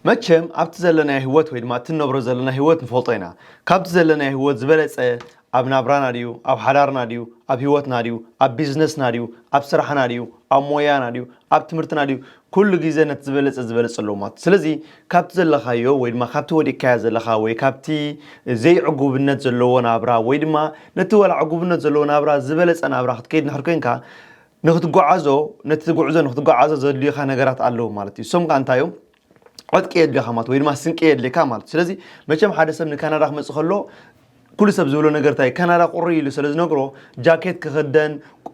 መቸም ኣብቲ ዘለናዮ ህይወት ወይ ድማ እቲ ንነብሮ ዘለና ህይወት ንፈልጦ ኢና። ካብቲ ዘለናዮ ህይወት ዝበለጸ ኣብ ናብራና ድዩ፣ ኣብ ሓዳርና ድዩ፣ ኣብ ህይወትና ድዩ፣ ኣብ ቢዝነስና ድዩ፣ ኣብ ስራሕና ድዩ፣ ኣብ ሞያና ድዩ፣ ኣብ ትምህርትና ድዩ፣ ኩሉ ግዜ ነቲ ዝበለጸ ዝበለጸ ኣለዎ ማለት እዩ። ስለዚ ካብቲ ዘለኻዮ ወይ ድማ ካብቲ ወዲቅካዮ ዘለኻ ወይ ካብቲ ዘይዕጉብነት ዘለዎ ናብራ ወይ ድማ ነቲ ዋላ ዕጉብነት ዘለዎ ናብራ ዝበለጸ ናብራ ክትከይድ ንሕር ኮንካ ንክትጓዓዞ ነቲ ጉዕዞ ንክትጓዓዞ ዘድልዩካ ነገራት ኣለዉ ማለት እዩ። እሶም ከዓ እንታይ እዮም? ዕጥቂ የድልካ ማለት ወይ ድማ ስንቂ የድልካ ማለት። ስለዚ መቸም ሓደ ሰብ ንካናዳ ክመፅእ ከሎ ኩሉ ሰብ ዝብሎ ነገር እንታይ ካናዳ ቁሪ ኢሉ ስለ ዝነግሮ ጃኬት ክኽደን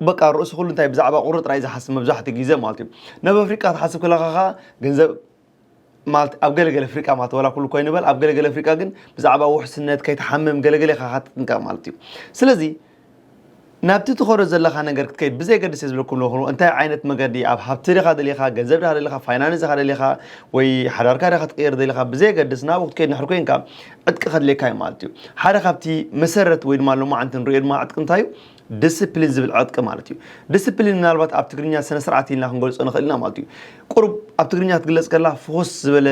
በቃ ርእሱ ኩሉ እንታይ ብዛዕባ ቁሪ ጥራይ ዝሓስብ መብዛሕትኡ ግዜ ማለት እዩ። ናብ ኣፍሪቃ ክትሓስብ ከለካ ከዓ ገንዘብ ማለት ኣብ ገለገለ ኣፍሪቃ ማለት ወላ ኩሉ ኮይኑ በል ኣብ ገለገለ ኣፍሪቃ ግን ብዛዕባ ውሕስነት ከይትሓምም ገለገለ ኢኻ ክትጥንቀቕ ማለት እዩ። ስለዚ ናብቲ ትኸዶ ዘለኻ ነገር ክትከይድ ብዘይ ገድስ ዝብለኩም ኣለኹ እንታይ ዓይነት መገዲ ኣብ ሃብቲ ዲኻ ደሊኻ ገንዘብ ዲኻ ደሊኻ ፋይናንስ ዲኻ ደሊኻ ወይ ሓዳርካ ዲኻ ትቀይር ደሊኻ ብዘይ ገድስ ናብኡ ክትከይድ ንሕር ኮይንካ ዕጥቂ ከድልየካ እዩ ማለት እዩ። ሓደ ካብቲ መሰረት ወይ ድማ ሎማዓንቲ ንሪኦ ድማ ዕጥቂ እንታይ እዩ? ዲስፕሊን ዝብል ዕጥቂ ማለት እዩ። ዲስፕሊን ምናልባት ኣብ ትግርኛ ስነ ስርዓት ኢልና ክንገልፆ ንኽእል ኢና ማለት እዩ። ቁሩብ ኣብ ትግርኛ ትግለፅ ከላ ፍኹስ ዝበለ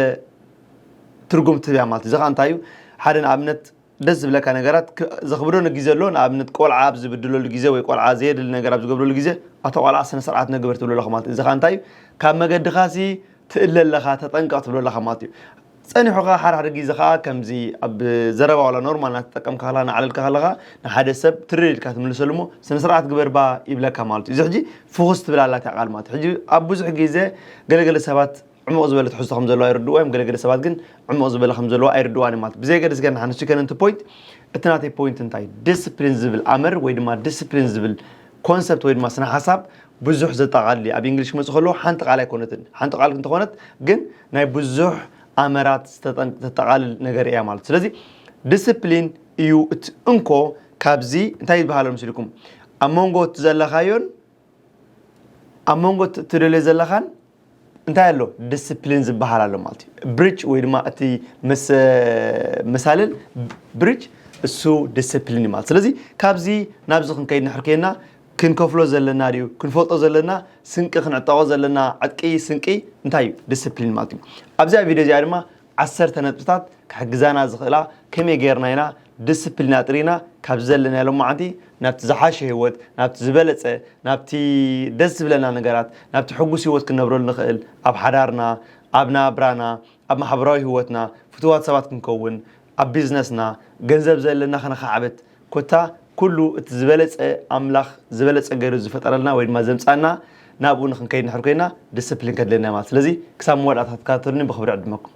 ትርጉም ትህብ እያ ማለት እዩ። እዚ ከዓ እንታይ እዩ? ሓደ ንኣብነት ደስ ዝብለካ ነገራት ክ- ዘኽብዶ ግዜ ኣሎ። ንኣብነት ቆልዓ ኣብ ዝብድለሉ ግዜ ወይ ቆልዓ ዘየድሊ ነገር ኣብ ዝገብረሉ ግዜ ኣቶ ቆልዓ ስነ ስርዓት ነግበር ትብሎ ኣለኻ ማለት እዩ። እዚ ከዓ እንታይ እዩ? ካብ መገድኻሲ ትእለ ኣለኻ ተጠንቀቕ ትብሎ ኣለኻ ማለት እዩ። ጸኒሑ ኸዓ ሓደ ሓደ ግዜ ኸዓ ከምዚ ኣብ ዘረባ ዋላ ኖርማል እናተጠቀምካ ከለኻ እናዓለልካ ከለኻ ንሓደ ሰብ ትርር ኢልካ ትምልሰሉ እሞ ስነ ስርዓት ግበር ባ ይብለካ ማለት እዩ። እዚ ሕጂ ፍኹስ ትብል ኣላ እታ ቃል ማለት እዩ። ሕጂ ኣብ ብዙሕ ግዜ ገለገለ ሰባት ዕሙቕ ዝበለ ትሕዝቶ ከም ዘለዎ ኣይርድእዎ እዮም። ገለገለ ሰባት ግን ዕሙቕ ዝበለ ከም ዘለዎ ኣይርድእዋን እዮም ማለት እዩ። ብዘይ ገድስ ግን ንሓንሱ ከነንቲ ፖይንት እቲ ናተይ ፖይንት እንታይ ዲስፕሊን ዝብል ኣመር ወይ ድማ ዲስፕሊን ዝብል ኮንሰፕት ወይ ድማ ስነ ሓሳብ ብዙሕ ዘጠቓልል እዩ። ኣብ እንግሊሽ ክመፅእ ከለዎ ሓንቲ ቃል ኣይኮነትን። ሓንቲ ቃል እንተኾነት ግን ናይ ብዙሕ ኣመራት ዝተጠን- ተጠቓልል ነገር እያ ማለት እዩ። ስለዚ ዲስፕሊን እዩ እቲ እንኮ ካብዚ እንታይ ይበሃሎ ምስልኩም ኣብ መንጎ እቲ ዘለኻዮን ኣብ መንጎ እቲ ትደልዮ ዘለኻን እንታይ ኣሎ ዲስፕሊን ዝበሃል ኣሎ ማለት እዩ። ብሪጅ ወይ ድማ እቲ ምስ መሳልል ብሪጅ እሱ ዲስፕሊን እዩ ማለት። ስለዚ ካብዚ ናብዚ ክንከይድ ንሕር ከይና ክንከፍሎ ዘለና ድዩ ክንፈልጦ ዘለና ስንቂ ክንዕጠቆ ዘለና ዕጥቂ ስንቂ እንታይ እዩ? ዲስፕሊን ማለት እዩ። ኣብዚኣ ቪድዮ እዚኣ ድማ ዓሰርተ ነጥብታት ክሕግዛና ዝኽእላ ከመይ ጌርና ኢና ዲስፕሊን ኣጥሪና ካብ ዘለናዮ ሎማዓንቲ ናብቲ ዝሓሸ ህይወት ናብቲ ዝበለፀ ናብቲ ደስ ዝብለና ነገራት ናብቲ ሕጉስ ህይወት ክንነብረሉ ንኽእል ኣብ ሓዳርና ኣብ ናብራና ኣብ ማሕበራዊ ህይወትና ፍትዋት ሰባት ክንከውን ኣብ ቢዝነስና ገንዘብ ዘለና ከነኻዕብት ኮታ ኩሉ እቲ ዝበለፀ ኣምላኽ ዝበለፀ ገይሩ ዝፈጠረልና ወይ ድማ ዘምፃና ናብኡ ንክንከይድ ንሕር ኮይና ዲስፕሊን ከድለና ማለት ስለዚ ክሳብ መወዳእታ ክትከታተሉኒ ብክብሪ ዕድመኩም።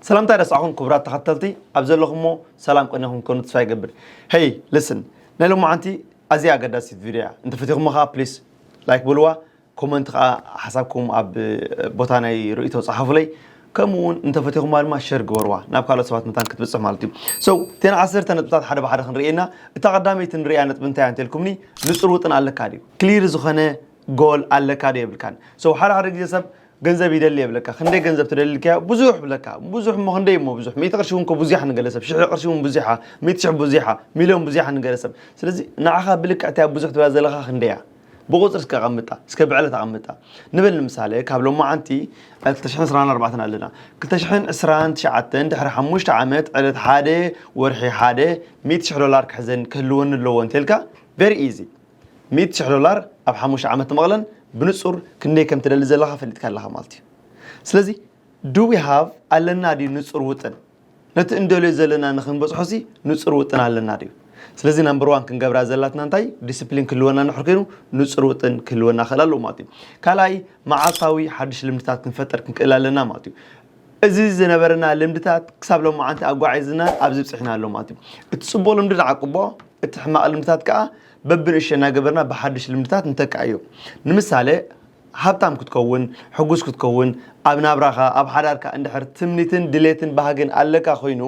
ሰላምታ ደስዓኹም ክቡራት ተኸተልቲ ኣብ ዘለኹሞ ሰላም ቅኔኹም ከኑ ተስፋ ይገብር። Hey listen ናይ ሎማዓንቲ ኣዝያ ኣገዳሲት ቪድዮ እያ። እንተፈቲኹሞ ከዓ ፕሊስ ላይክ ብልዋ ኮመንት ከዓ ሓሳብኩም ኣብ ቦታ ናይ ርእይቶ ፀሓፉለይ። ከምኡ እውን እንተፈቲኹማ ድማ ሸር ግበርዋ ናብ ካልኦት ሰባት መታን ክትብፅሕ ማለት እዩ። So እተን ዓሰርተ ነጥብታት ሓደ ብሓደ ክንርእየና እታ ቀዳመይቲ ንርእያ ነጥቢ እንታይ እያ እንተልኩምኒ ንፁር ውጥን ኣለካ ድዩ? ክሊር ዝኾነ ጎል ኣለካ ዶ የብልካን? So ሓደ ሓደ ግዜ ሰብ ገንዘብ ይደሊ የብለካ። ክንደይ ገንዘብ ትደሊ ኢልካዮ ብዙሕ ብለካ። ብዙሕ እሞ ክንደይ እሞ ብዙሕ። ሚእቲ ቅርሺ እውን እኮ ብዙሕ ንገለ ሰብ። ሽሕ ቅርሺ እውን ብዙሕ እያ። ሚእቲ ሽሕ ብዙሕ እያ። ሚልዮን ብዙሕ እያ ንገለ ሰብ። ስለዚ ንዓኻ ብልክዕ እታ ብዙሕ ትብላ ዘለኻ ክንደይ እያ? ብቁፅሪ እስከ ኣቐምጣ። እስከ ብዕለት ኣቐምጣ። ንበል ንምሳሌ ካብ ሎማዓንቲ ክልተ ሽሕን ዕስራን ኣርባዕተን ኣለና። ክልተ ሽሕን ዕስራን ትሽዓተን ድሕሪ ሓሙሽተ ዓመት ዕለት ሓደ ወርሒ ሓደ ሚእቲ ሽሕ ዶላር ክሕዘን ክህልወኒ ኣለዎ እንተልካ very easy። ሚእቲ ሽሕ ዶላር ኣብ ሓሙሽተ ዓመት ትመቕለን ብንጹር ክንደይ ከም ትደሊ ዘለኻ ፈሊጥካ ኣለኻ ማለት እዩ። ስለዚ do we have ኣለና ድዩ ንጹር ውጥን? ነቲ እንደልዮ ዘለና ንኽንበጽሖ ሲ ንጹር ውጥን ኣለና ድዩ? ስለዚ ናምበር ዋን ክንገብራ ዘላትና እንታይ ዲስፕሊን ክህልወና እንድሕር ኮይኑ ንጹር ውጥን ክህልወና ክእል ኣለዎ ማለት እዩ። ካልኣይ መዓልታዊ ሓድሽ ልምድታት ክንፈጥር ክንክእል ኣለና ማለት እዩ። እዚ ዝነበረና ልምድታት ክሳብ ሎማዓንቲ ኣጓዒዝና ኣብዚ ብፅሕና ኣሎ ማለት እዩ። እቲ ፅቡቕ ልምዲ ንዓቅቦ፣ እቲ ሕማቕ ልምድታት ከዓ በብንእሽቶ እናገበርና ብሓድሽ ልምድታት ንተክኣዮ። ንምሳሌ ሃብታም ክትከውን፣ ሕጉስ ክትከውን፣ ኣብ ናብራኻ፣ ኣብ ሓዳርካ እንድሕር ትምኒትን ድሌትን ባህግን ኣለካ ኮይኑ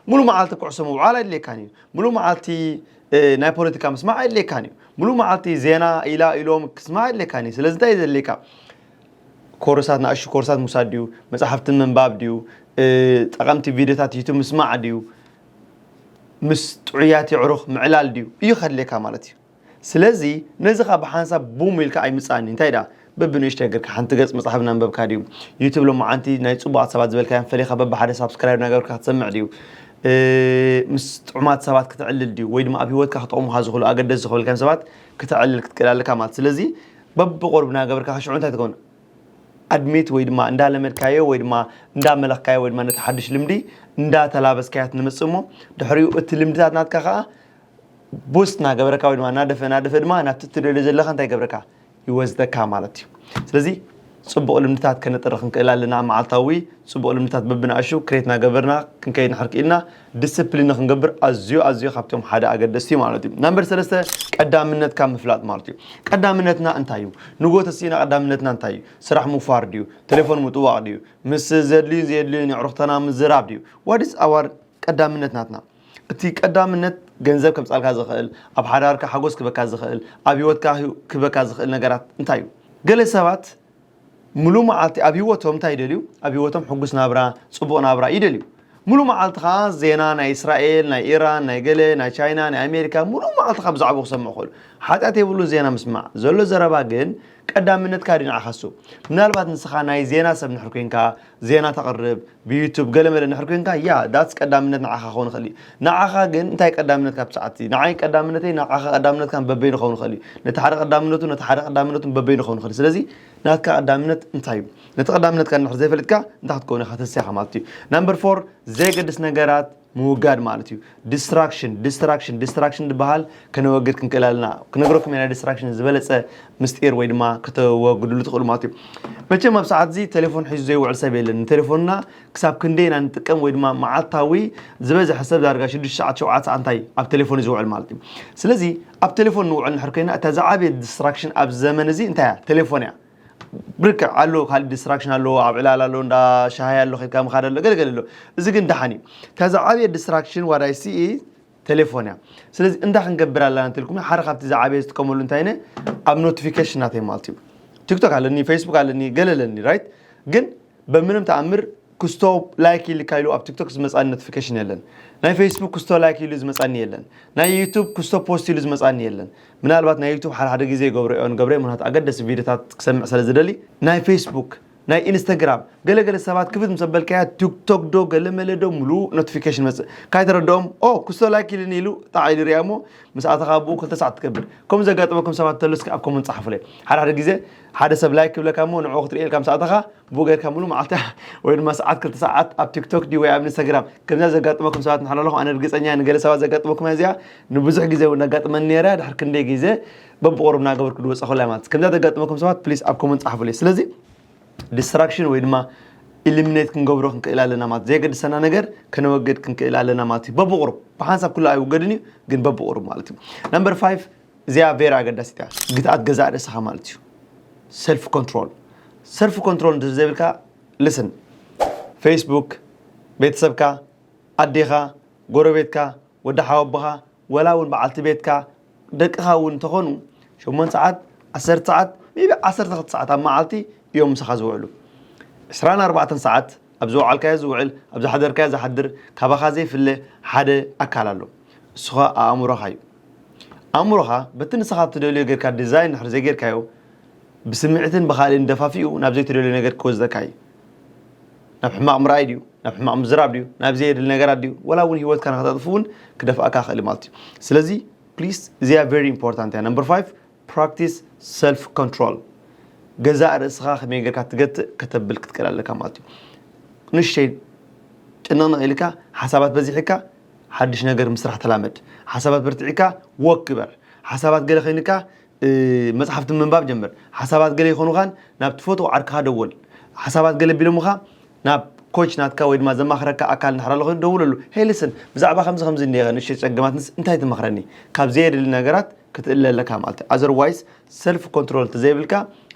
ሙሉእ መዓልቲ ኩዕሶ ምውዓል ኣይድልየካን እዩ። ሙሉእ መዓልቲ እ፣ ናይ ፖለቲካ ምስማዕ ኣይድልየካን እዩ። ሙሉእ መዓልቲ ዜና ኢላ ኢሎም ክስማዕ ኣይድልየካን እዩ። ስለዚ እንታይ እዩ ዘድልየካ? ኮርሳት፣ ንኣሽቱ ኮርሳት ምውሳድ ድዩ? መጻሕፍቲ ምንባብ ድዩ? እ፣ ጠቐምቲ ቪድዮታት ዩቱብ ምስማዕ ድዩ? ምስ ጥዑያት የዕሩኽ ምዕላል ድዩ? እዩ ከድልየካ ማለት እዩ። ስለዚ ነዚ ኸኣ ብሓንሳብ ቡም ኢልካ ኣይምጻእን እዩ። እንታይ ደኣ? በብንእሽተይ ገርካ ሓንቲ ገጽ መጽሓፍ እናንበብካ ድዩ? ዩቱብ ሎማዓንቲ ናይ ጽቡቓት ሰባት ዝበልካዮም ፈሊኻ በብሓደ ሳብስክራይብ እናገበርካ ክትሰምዕ ድዩ? እ፣ ምስ ጥዑማት ሰባት ክትዕልል ድዩ? ወይ ድማ ኣብ ህይወትካ ክጠቕሙኻ ዝኽእሉ ኣገደስቲ ዝኽበልካዮም ሰባት ክትዕልል ክትክእል ኣለካ ማለት። ስለዚ በብቑሩብ እናገበርካ ሽዑ እንታይ ትኸውን? ኣድሚት ወይ ድማ እንዳለመድካዮ ወይ ድማ እንዳመለኽካዮ ወይ ድማ ነቲ ሓድሽ ልምዲ እንዳተላበስካዮ ትመጽእ እሞ ድሕሪኡ እቲ ልምድታት ናትካ ኸኣ ቡስት እናገበረካ ወይ ድማ እናደፈ እናደፈ ድማ ናብቲ እትደልዮ ዘለኻ እንታይ ይገብረካ? ይወስደካ ማለት እዩ። ስለዚ ጽቡቕ ልምድታት ከነጥሪ ክንክእል ኣለና። መዓልታዊ ጽቡቕ ልምድታት በብንኣሽቱ ክሬት እናገበርና ክንከይድ እንድሕር ክኢልና ዲስፕሊን ንክንገብር ኣዝዩ ኣዝዩ ካብቶም ሓደ ኣገደስቲ እዩ ማለት እዩ። ናምበር ሰለስተ ቀዳምነትካ ምፍላጥ ማለት እዩ። ቀዳምነትና እንታይ እዩ? ንግሆ ተሲእና ቀዳምነትና እንታይ እዩ? ስራሕ ምውፋር ድዩ? ቴሌፎን ምጥዋቕ ድዩ? ምስ ዘድልዩን ዘየድልዩን የዕሩኽትና ምዝራብ ድዩ? What is our ቀዳምነት ናትና? እቲ ቀዳምነት ገንዘብ ከምጻልካ ዝኽእል፣ ኣብ ሓዳርካ ሓጎስ ክበካ ዝኽእል፣ ኣብ ህይወትካ ህዩ-፣ ክበካ ዝኽእል ነገራት እንታይ እዩ? ገለ ሰባት ሙሉእ መዓልቲ ኣብ ህይወቶም እንታይ ይደልዩ? ኣብ ህይወቶም ሕጉስ ናብራ፣ ጽቡቕ ናብራ ይደልዩ። ሙሉእ መዓልቲ ኸኣ ዜና ናይ እስራኤል፣ ናይ ኢራን፣ ናይ ገለ፣ ናይ ቻይና፣ ናይ ኣሜሪካ፣ ሙሉእ መዓልቲ ካብ ብዛዕባኡ ክሰምዑ ይኽእሉ። ሓጢኣት የብሉን ዜና ምስማዕ። ዘሎ ዘረባ ግን ቀዳምነትካ ድዩ ንዓኻ እሱ? ምናልባት ንስኻ ናይ ዜና ሰብ እንድሕር ኮይንካ፣ ዜና ተቕርብ፣ ብዩቱብ ገለ መለ እንድሕር ኮይንካ፣ ያ፣ that's ቀዳምነት ንዓኻ ክኸውን ይኽእል እዩ። ንዓኻ ግን እንታይ ቀዳምነትካ ኣብቲ ሰዓት እዚ? ንዓይ ቀዳምነተይ ንዓኻ ቀዳምነትካ በበይኑ ክኸውን ይኽእል እዩ። ነቲ ሓደ ቀዳምነቱ፣ ነቲ ሓደ ቀዳምነቱ በበይኑ ክኸውን ይኽእል እዩ። ስለዚ ናትካ ቀዳምነት እንታይ እዩ? ነቲ ቀዳምነትካ እንድሕር ዘይፈሊጥካ እንታይ ክትከውን ኢኻ ተሲኻ ማለት እዩ። ናምበር ፎር፣ ዘየገድስ ነገራት ምውጋድ ማለት እዩ። ዲስትራክሽን፣ ዲስትራክሽን፣ ዲስትራክሽን ዝበሃል ከነወግድ ክንክእል ኣለና። ክነግረኩም እየ ናይ ዲስትራክሽን ዝበለጸ ምስጢር ወይ ድማ ከተወግድሉ ትኽእሉ ማለት እዩ። መቸም ኣብ ሰዓት እዚ ቴሌፎን ሒዙ ዘይውዕል ሰብ የለን። ንቴሌፎንና ክሳብ ክንደይ ኢና ንጥቀም ወይ ድማ መዓልታዊ ዝበዝሐ ሰብ ዳርጋ ሽዱሽተ ሰዓት፣ ሸውዓተ ሰዓት እንታይ ኣብ ቴሌፎን እዩ ዝውዕል ማለት እዩ። ስለዚ ኣብ ቴሌፎን ንውዕል እንድሕር ኮይና እታ ዝዓበየ ዲስትራክሽን ኣብዚ ዘመን እዚ እንታይ እያ? ቴሌፎን እያ። ብርክዕ ኣሎ፣ ካልእ ዲስትራክሽን ኣሎ፣ ኣብ ዕላል ኣሎ፣ እንዳ ሻሂ ኣሎ፣ ከይድካ ምኻድ ኣሎ፣ ገለገለ ኣሎ። እዚ ግን ደሓን እዩ። እታ ዝዓበየ ዲስትራክሽን ዋዳይ ሲኢ ቴሌፎን እያ። ስለዚ እንዳ ክንገብር ኣለና እንተልኩም ሓደ ካብቲ ዝዓበየ ዝጥቀመሉ እንታይ ነ ኣብ ኖቲፊኬሽን ናተይ ማለት እዩ። ቲክቶክ ኣለኒ፣ ፌስቡክ ኣለኒ፣ ገለ ኣለኒ፣ ራይት? ግን በምንም ተኣምር ክስቶ ላይክ ኢልካ ኢሉ ኣብ ቲክቶክ ዝመጻኒ ኖቲፊኬሽን የለን። ናይ ፌስቡክ ክስቶ ላይክ ኢሉ ዝመጻኒ የለን። ናይ ዩቱብ ክስቶ ፖስት ኢሉ ዝመጻኒ የለን። ምናልባት ናይ ዩቱብ ሓደ ሓደ ግዜ ይገብሮ እዮን ገብረ ምክንያቱ ኣገደሲ ቪድዮታት ክሰምዕ ስለ ዝደሊ ናይ ፌስቡክ ናይ ኢንስታግራም ገለገለ ሰባት ክፍት ምስ ኣበልካያ ቲክቶክ ዶ ገለ መለ ዶ ሙሉእ ኖቲፊኬሽን መጽእ ካይተረድኦም ኦ ክስቶ ላይክ ኢሉኒ ኢሉ ጣዕ ኢሉ ሪኣ እሞ ምስ ኣተኻ ብኡ ክልተ ሰዓት ትገብር። ከምኡ ዘጋጥመኩም ሰባት ተሎ እስኪ ኣብ ኮመንት ጸሓፉለይ። ሓደ ሓደ ግዜ ሓደ ሰብ ላይክ ክብለካ እሞ ንዕኡ ክትርእየልካ ምስ ኣተኻ ብኡ ጌርካ ሙሉእ መዓልቲ ወይ ድማ ሰዓት ክልተ ሰዓት ኣብ ቲክቶክ ድዩ ወይ ኣብ ኢንስታግራም። ከምዚኣ ዘጋጥመኩም ሰባት እንድሕር ኣለኹም ኣነ ርግጸኛ እየ ንገለ ሰባት ዘጋጥመኩም እያ እዚኣ። ንብዙሕ ግዜ እውን ኣጋጥመኒ ነይራ ድሕሪ ክንደይ ግዜ በብቑሩብ እናገበርኩ ዝወጸኹላ ማለት ከምዚኣ ዘጋጥመኩም ሰባት ፕሊስ ኣብ ኮመንት ጸሓፉለይ። ስለዚ ዲስትራክሽን ወይ ድማ ኢሊሚኔት ክንገብሮ ክንክእል ኣለና ማለት ዘየገድሰና ነገር ከነወግድ ክንክእል ኣለና ማለት እዩ። በብቑሩብ ብሓንሳብ ኩሉ ኣይውገድን እዩ ግን በብቑሩብ ማለት እዩ። ነምበር ፋይቭ እዚኣ ቬሪ ኣገዳሲት እያ። ግትኣት ገዛእ ርእስኻ ማለት እዩ። ሰልፍ ኮንትሮል ሰልፍ ኮንትሮል እንተዘይብልካ ልስን ፌስቡክ ቤተሰብካ ኣዴኻ ጎረቤትካ ወዲ ሓወቦኻ ወላ እውን በዓልቲ ቤትካ ደቅኻ እውን እንተኾኑ ሸሞንተ ሰዓት ዓሰርተ ሰዓት ሜቢ ዓሰርተ ክልተ ሰዓት ኣብ መዓልቲ እዮም ምሳኻ ዝውዕሉ። ዕስራን ኣርባዕተን ሰዓት ኣብ ዝወዓልካዮ ዝውዕል ኣብ ዝሓደርካዮ ዝሓድር ካባኻ ዘይፍለ ሓደ ኣካል ኣሎ። እሱ ኸኣ ኣእምሮኻ እዩ። ኣእምሮኻ በቲ ንስኻ እትደልዮ ጌርካ ዲዛይን እንድሕር ዘይጌርካዮ ብስምዒትን ብኻልእን ደፋፊኡ ናብ ዘይትደልዮ ነገር ክወስደካ እዩ። ናብ ሕማቕ ምርኣይ ድዩ ናብ ሕማቕ ምዝራብ ድዩ ናብ ዘየድሊ ነገራት ድዩ ወላ እውን ህይወትካ ንኸተጥፍ እውን ክደፍኣካ ክእል ማለት እዩ። ስለዚ ፕሊስ እዚኣ ቨሪ ኢምፖርታንት እያ። ነምበር ፋይቭ ፕራክቲስ ሰልፍ ኮንትሮል። ገዛእ ርእስኻ ከመይ ጌርካ ትገትእ ከተብል ክትክእል ኣለካ ማለት እዩ። ንእሽተይ ጭንቕንቕ ኢልካ ሓሳባት በዚሕካ ሓድሽ ነገር ምስራሕ ተላመድ። ሓሳባት በርቲዕካ ወክ ግበር። ሓሳባት ገለ ኮይንካ መፅሓፍቲ ምንባብ ጀምር። ሓሳባት ገለ ይኾኑኻን ናብ ትፈትዎ ዓርክኻ ደውል። ሓሳባት ገለ ቢሎምኻ ናብ ኮች ናትካ ወይ ድማ ዘማኽረካ ኣካል እንድሕር ኣሎ ኮይኑ ደውለሉ። ሄይ ልስን ብዛዕባ ከምዚ ከምዚ እኒኤ ንእሽተይ ፀገማት ንስ እንታይ ትመኽረኒ? ካብ ዘየድሊ ነገራት ክትእለ ኣለካ ማለት እዩ። ኣዘርዋይስ ሰልፍ ኮንትሮል እንተዘይብልካ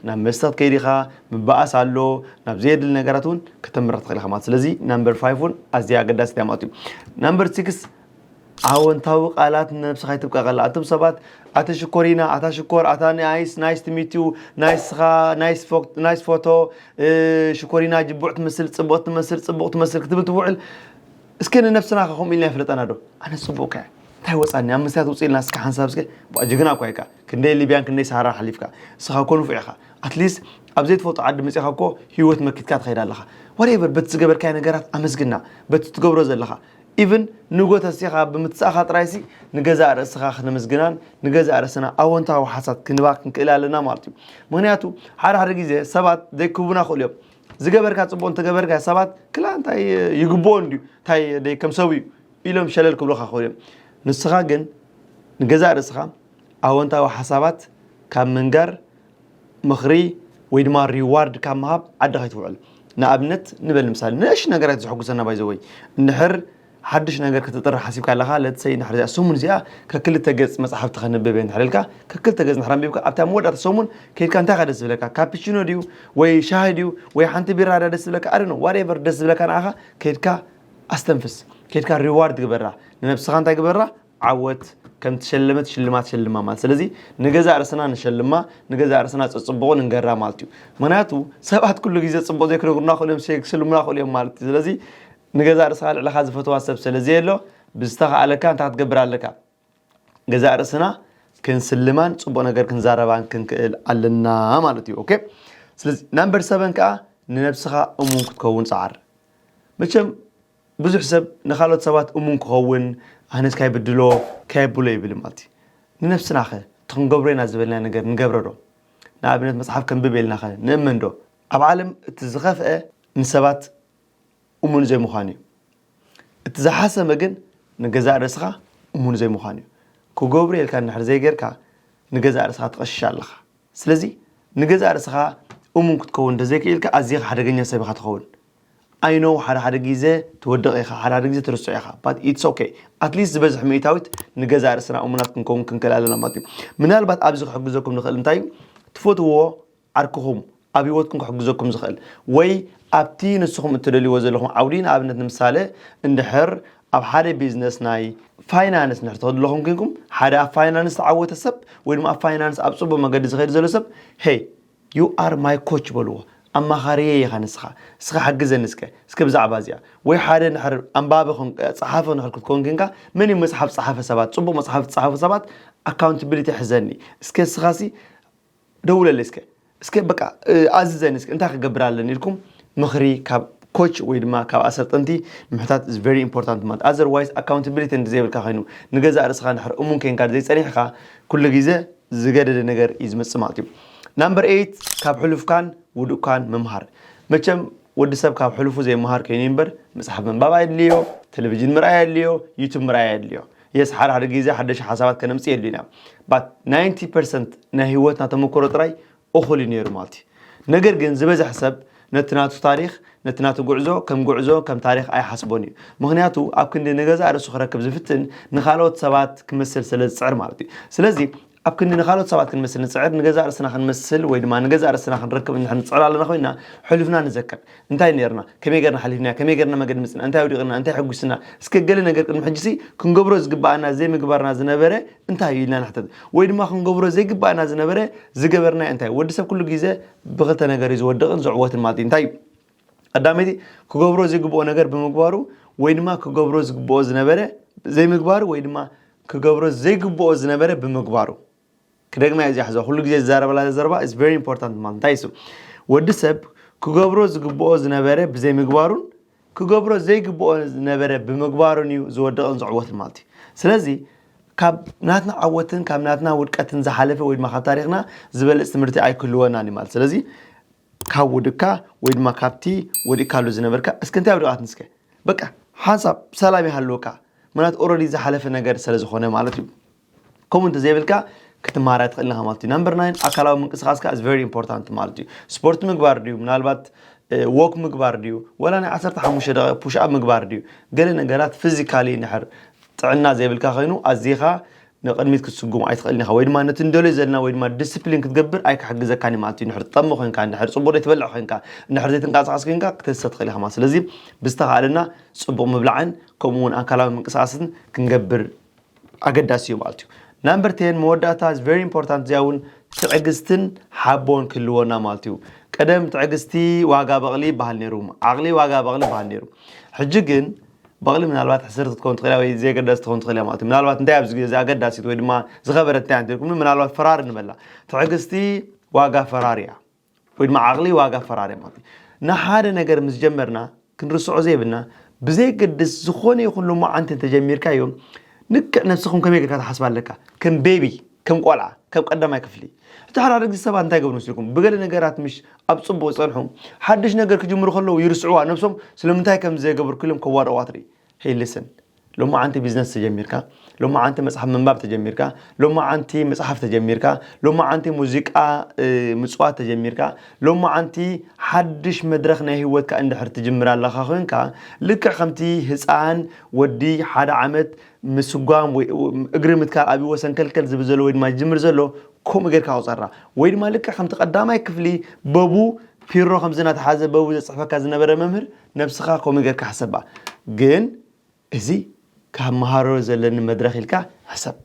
ናብ መስተ ክትከይድ ኢኻ፣ ምባኣስ ኣሎ፣ ናብ ዘየድሊ ነገራት እውን ከተምርሕ ትኽእል ኢኻ ማለት። ስለዚ ናምበር ፋይቭ እውን ኣዝያ ኣገዳሲት እያ ማለት እዩ። ናምበር ሲክስ ኣወንታዊ ቃላት ንነብስኻ ይትብቀቐላ። ኣንቱም ሰባት ኣቲ ሽኮሪና፣ ኣታ ሽኮር፣ ኣታ ናይስ፣ ናይስ ቱ ሚት ዩ፣ ናይስ ስኻ፣ ናይስ ፎቶ፣ ሽኮሪና ጅቡዕ ትመስል፣ ጽቡቕ ትመስል፣ ጽቡቕ ትመስል ክትብል ትውዕል። እስኪ ንነብስና ከ ከምኡ ኢልና ይፍለጠና ዶ? ኣነ ጽቡቕ ከ እንታይ ወጻኒ ኣብ ምስትያት ውጽእ ኢልና እስኪ ሓንሳብ እስኪ። ጅግና እኳ ኢካ፣ ክንደይ ሊብያን ክንደይ ሰሃራን ሓሊፍካ። እስኻ እኮ ንፉዕ ኢኻ። ኣትሊስት ኣብ ዘይትፈልጦ ዓዲ መጺኻ እኮ ህይወት መኪትካ ትኸይድ ኣለኻ። ዋትኤቨር፣ በቲ ዝገበርካዮ ነገራት ኣመስግና። በቲ ትገብሮ ዘለኻ ኢቭን ንጎ ተሲኻ ብምትሳእኻ ጥራይሲ ንገዛእ ርእስኻ ክነመስግናን ንገዛእ ርእስና ኣወንታዊ ሓሳት ክንባ ክንክእል ኣለና ማለት እዩ። ምክንያቱ ሓደ ሓደ ግዜ ሰባት ዘይክህቡና ክእሉ እዮም። ዝገበርካ ጽቡቕ እንተገበርካ ሰባት ክላ እንታይ ይግብኦ እንድዩ እንታይ ደይ ከም ሰብ እዩ ኢሎም ሸለል ክብሉኻ ክእሉ እዮም። ንስኻ ግን ንገዛእ ርእስኻ ኣወንታዊ ሓሳባት ካብ ምንጋር ምኽሪ ወይ ድማ ሪዋርድ ካብ ምሃብ ዓዲ ከይትውዕል። ንኣብነት ንበል ምሳሌ ንእሽ ነገራት ዘሐጉሰና ባይዘወይ እንድሕር ሓድሽ ነገር ክትጥሪ ሓሲብካ ኣለኻ ለትሰይ እንድሕር እዚኣ ሰሙን እዚኣ ከክልተ ገጽ መጽሓፍቲ ከንብብ እየ እንድሕር ኢልካ ከክልተ ገጽ እንድሕር ኣንቢብካ ኣብታ መወዳእታ ሰሙን ከይድካ እንታይ ደስ ዝብለካ ካፒችኖ ድዩ ወይ ሻሂ ድዩ ወይ ሓንቲ ቢራ ዳ ደስ ዝብለካ ኣደ ነው ዋትኤቨር ደስ ዝብለካ ንዓኻ ከይድካ ኣስተንፍስ ከይድካ ሪዋርድ ግበራ ንነብስኻ እንታይ ግበራ ዓወት ከም ትሸለመት ሽልማት ሸልማ ማለት ስለዚ ንገዛእ ርእስና ንሸልማ ንገዛእ ርእስና ጸጽብቑ ንንገራ ማለት እዩ ምክንያቱ ሰባት ኩሉ ግዜ ጽቡቕ ዘይክነግሩና ክእሉ እዮም ክስልሙና ክእሉ እዮም ማለት እዩ ስለዚ ንገዛእ ርእስኻ ልዕልኻ ዝፈትዋ ሰብ ስለ ዘየሎ ብዝተኻኣለካ እንታይ ክትገብር ኣለካ ገዛእ ርእስና ክንስልማን ጽቡቕ ነገር ክንዛረባን ክንክእል ኣለና ማለት እዩ ኦኬ ስለዚ ናምበር ሰበን ከዓ ንነብስኻ እሙን ክትከውን ጸዓር መቸም ብዙሕ ሰብ ንኻልኦት ሰባት እሙን ክኸውን ኣነስ ካይብድሎ ካየብሎ ይብል ማለት እዩ ንነብስና ኸ እቲ ክንገብሮ ኢና ዝበልና ነገር ንገብረ ዶ ንኣብነት መፅሓፍ ከንብብ የልና ኸ ንእመን ዶ ኣብ ዓለም እቲ ዝኸፍአ ንሰባት እሙን ዘይምዃን እዩ እቲ ዝሓሰመ ግን ንገዛእ ርእስኻ እሙን ዘይምዃን እዩ ክገብሩ የልካ እንድሕር ዘይገርካ ንገዛእ ርእስኻ ትቐሽሽ ኣለኻ ስለዚ ንገዛእ ርእስኻ እሙን ክትከውን እንተዘይክኢልካ ኣዚኻ ሓደገኛ ሰብ ኢኻ ትኸውን I know ሓደ ሓደ ግዜ ትወድቕ ኢኻ ሓደ ሓደ ግዜ ትርስዕ ኢኻ but it's okay at least ዝበዝሕ ሚእታዊት ንገዛእ ርእስና እሙናት ክንከውን ክንክእል ኣለና ማለት እዩ ምናልባት ኣብዚ ክሕግዘኩም ንኽእል እንታይ እዩ ትፈትዎ ዓርክኹም ኣብ ህይወትኩም ክሕግዘኩም ዝኽእል ወይ ኣብቲ ንስኹም እትደልይዎ ዘለኹም ዓውዲ ንኣብነት ንምሳሌ እንድሕር ኣብ ሓደ ቢዝነስ ናይ ፋይናንስ ንድሕር ትኸዱ ኣለኹም ኮንኩም ሓደ ኣብ ፋይናንስ ተዓወተ ሰብ ወይ ድማ ኣብ ፋይናንስ ኣብ ፅቡቅ መገዲ ዝኸይድ ዘሎ ሰብ ሄይ you are my coach በልዎ ኣማኻርየ ኢኻ ንስኻ እስኻ ሓግዘኒ እስከ እስከ ብዛዕባ እዚኣ ወይ ሓደ ንድሕር ኣንባቢ ጸሓፊ ንድሕር ክትከውን ኮንካ መን እዩ መፅሓፍ ፀሓፈ ሰባት ፅቡቅ መፅሓፍ ዝፀሓፉ ሰባት ኣካውንታቢሊቲ ሕዘኒ እስከ እስኻሲ ደውለለይ እስከ እስከ በቃ ኣዝዘኒ እስከ እንታይ ክገብር ኣለኒ ኢልኩም ምኽሪ ካብ ኮች ወይ ድማ ካብ ኣሰልጠንቲ ምሕታት is very important ማለት otherwise accountability እንተዘይብልካ ኮይኑ ንገዛእ ርእስኻ እንድሕር እሙን ኮይንካ ዘይጸኒሕካ ኩሉ ግዜ ዝገደደ ነገር እዩ ዝመጽእ ማለት እዩ number eight ካብ ሕሉፍካን ውዱእካን ምምሃር መቸም ወዲ ሰብ ካብ ሕሉፉ ዘይምሃር ኮይኑ እምበር መጽሓፍ ምንባብ ኣየድልዮ ቴሌቪዥን ምርኣይ ኣየድልዮ ዩቱብ ምርኣይ ኣየድልዮ የስ ሓደ ሓደ ግዜ ሓደሽ ሓሳባት ከነምጽእ የድልዩና but ninety percent ናይ ህይወትና ተመክሮ ጥራይ እኹል እዩ ነይሩ ማለት እዩ ነገር ግን ዝበዝሕ ሰብ ነቲ ናቱ ታሪኽ ነቲ ናቱ ጉዕዞ ከም ጉዕዞ ከም ታሪኽ ኣይሓስቦን እዩ ምኽንያቱ ኣብ ክንዲ ንገዛእ ርእሱ ክረክብ ዝፍትን ንኻልኦት ሰባት ክመስል ስለ ዝፅዕር ማለት እዩ ስለዚ ኣብ ክንዲ ንኻልኦት ሰባት ክንመስል ንፅዕር ንገዛእ ርእስና ክንመስል ወይ ድማ ንገዛእ ርእስና ክንረክብ እንድሕር ንፅዕር ኣለና ኮይና ሕሉፍና ንዘክር እንታይ ነርና ከመይ ገርና ሓሊፍና ከመይ ገርና መገድ ምፅና እንታይ ውዲቕና እንታይ ሕጉስና እስከ ገለ ነገር ቅድሚ ሕጂሲ ክንገብሮ ዝግባኣና ዘይምግባርና ዝነበረ እንታይ እዩ ኢልና ንሕተት ወይ ድማ ክንገብሮ ዘይግባኣና ዝነበረ ዝገበርናዮ እንታይ ወዲ ሰብ ኩሉ ግዜ ብክልተ ነገር እዩ ዝወድቕን ዝዕወትን ማለት እዩ እንታይ እዩ ቀዳመይቲ ክገብሮ ዘይግብኦ ነገር ብምግባሩ ወይ ድማ ክገብሮ ዝግብኦ ዝነበረ ዘይምግባሩ ወይ ድማ ክገብሮ ዘይግብኦ ዝነበረ ብምግባሩ ክደግማ እዚኣ ሕዛ ኩሉ ግዜ ዝዛረበላ ዘረባ is very important ማለት እንታይ እሱ ወዲ ሰብ ክገብሮ ዝግብኦ ዝነበረ ብዘይምግባሩን ክገብሮ ዘይግብኦ ዝነበረ ብምግባሩን እዩ ዝወድቕን ዝዕወትን ማለት እዩ ስለዚ ካብ ናትና ዓወትን ካብ ናትና ውድቀትን ዝሓለፈ ወይ ድማ ካብ ታሪክና ዝበልፅ ትምህርቲ ኣይክህልወናን እዩ ማለት ስለዚ ካብ ውድቅካ ወይ ድማ ካብቲ ወዲቅካሉ ዝነበርካ እስከ እንታይ ውድቃት ንስከ በቃ ሓንሳብ ሰላም ይሃልወካ ምናት ኦረዲ ዝሓለፈ ነገር ስለ ዝኾነ ማለት እዩ ከምኡ እንተዘይብልካ ክትመሃራ ትኽእል ኢኻ ማለት እዩ number nine ኣካላዊ ምንቅስቃስካ is very important ማለት እዩ ስፖርት ምግባር ድዩ ምናልባት ወክ ምግባር ድዩ ወላ ናይ ዓሰርተ ሓሙሽተ ደቂቕ push up ምግባር ድዩ ገለ ነገራት physically እንድሕር ጥዕና ዘይብልካ ኮይኑ ኣዚኻ ንቕድሚት ክትስጉም ኣይትኽእልን ኢኻ፣ ወይ ድማ ነቲ እንደልዮ ዘለና ወይ ድማ ዲስፕሊን ክትገብር ኣይክሕግዘካን እዩ ማለት እዩ። እንድሕር ትጠሚ ኮይንካ፣ እንድሕር ጽቡቕ ዘይትበልዕ ኮይንካ፣ እንድሕር ዘይትንቀሳቐስ ኮይንካ ክትህሰ ትኽእል ኢኻ ማለት። ስለዚ ብዝተኻእለና ጽቡቕ ምብላዕን ከምኡ እውን ኣካላዊ ምንቅስቃስን ክንገብር ኣገዳሲ እዩ ማለት እዩ። ናምበር ቴን መወዳእታ is very important። እዚኣ እውን ትዕግስትን ሓቦን ክህልወና ማለት እዩ። ቀደም ትዕግስቲ ዋጋ በቕሊ ይበሃል ነይሩ፣ ዓቕሊ ዋጋ በቕሊ ይበሃል ነይሩ። ሕጂ ግን በቕሊ ምናልባት ሕስርቲ ክትከውን ትኽእል እያ ወይ ዘየገዳሲ ትኸውን ትኽእል እያ ማለት እዩ። ምናልባት እንታይ ኣብዚ ግዜ ኣገዳሲት ወይ ድማ ዝኸበረት እንታይ እንተልኩም ምናልባት ፈራሪ ንበላ። ትዕግስቲ ዋጋ ፈራሪ እያ ወይ ድማ ዓቕሊ ዋጋ ፈራሪ እያ ማለት እዩ። ንሓደ ነገር ምስ ጀመርና ክንርስዖ ዘይብልና ብዘይገድስ ዝኾነ ይኹን ሎማዓንቲ እንተጀሚርካዮ ንክዕ ነብስኹም ከመይ ጌርካ ትሓስባ ኣለካ? ከም ቤቢ፣ ከም ቆልዓ፣ ከም ቀዳማይ ክፍሊ። እቲ ሓደ ሓደ ግዜ ሰባት እንታይ ገብሩ መስልኩም? ብገለ ነገራት ምሽ ኣብ ጽቡቕ ይጸንሑ፣ ሓድሽ ነገር ክጅምሩ ከለዉ ይርስዕዋ ነብሶም። ስለምንታይ ከም ዘይገበርኩ ኢሎም ከዋርቕዋ ትርኢ። ሄይ ሊስን፣ ሎማዓንቲ ቢዝነስ ተጀሚርካ፣ ሎማዓንቲ መጽሓፍ ምንባብ ተጀሚርካ፣ ሎማዓንቲ መጽሓፍ ተጀሚርካ፣ ሎማዓንቲ ሙዚቃ እ፣ ምጽዋት ተጀሚርካ፣ ሎማዓንቲ ሓድሽ መድረኽ ናይ ህይወትካ እንድሕር ትጅምር ኣለኻ ኮይንካ፣ ልክዕ ከምቲ ህፃን ወዲ ሓደ ዓመት ምስጓም ወይ እግሪ ምትካል ኣብዎ ሰንከልከል ዝብል ዘሎ ወይ ድማ ዝጅምር ዘሎ ከምኡ ጌርካ ቁፀራ። ወይ ድማ ልክዕ ከምቲ ቀዳማይ ክፍሊ በቡ ፒሮ ከምዚ እናተሓዘ በቡ ዘፅሕፈካ ዝነበረ መምህር ነብስኻ ከምኡ ጌርካ ሕሰባ። ግን እዚ ካብ መሃሮ ዘለኒ መድረኽ ኢልካ ሕሰብ።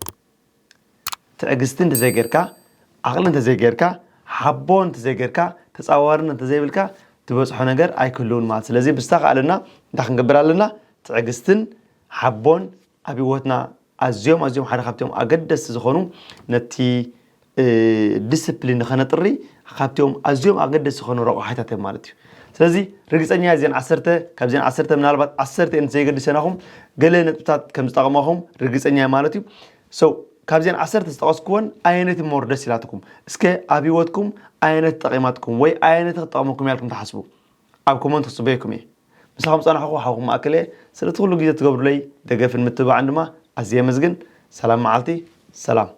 ትዕግስቲ እንተዘይጌርካ፣ ዓቕሊ እንተዘይጌርካ፣ ሓቦ እንተዘይጌርካ፣ ተፃዋርነት እንተዘይብልካ ትበፅሖ ነገር ኣይክህልውን ማለት። ስለዚ ብዝተኻእለና እንታይ ክንገብር ኣለና? ትዕግስትን ሓቦን ኣብ ህይወትና ኣዝዮም ኣዝዮም ሓደ ካብቶም ኣገደስቲ ዝኾኑ ነቲ እ፣ ዲስፕሊን ንኸነጥሪ ካብቲኦም ኣዝዮም ኣገደስቲ ዝኾኑ ረቑሓታት እዮም ማለት እዩ። ስለዚ ርግፀኛ እየ እዘን ዓሰርተ ካብዘን ዓሰርተ ምናልባት ዓሰርተ እየን ዘይገድሰናኹም ገለ ነጥብታት ከም ዝጠቕማኹም ርግፀኛ እየ ማለት እዩ። So ካብዘን ዓሰርተ ዝጠቐስኩወን ኣየነይቲ ሞር ደስ ኢላትኩም? እስከ ኣብ ህይወትኩም ኣየነት ጠቒማትኩም ወይ ኣየነይቲ ክትጠቕመኩም እያ ኢልኩም ትሓስቡ? ኣብ ኮመንት ክፅበየኩም እየ። ምሳኹም ፀናሕኩ ሓውኩም ማእከል እየ። ስለቲ ኩሉ ግዜ ትገብሩለይ ደገፍን ምትብባዕን ድማ ኣዝየ የመስግን። ሰላም መዓልቲ፣ ሰላም።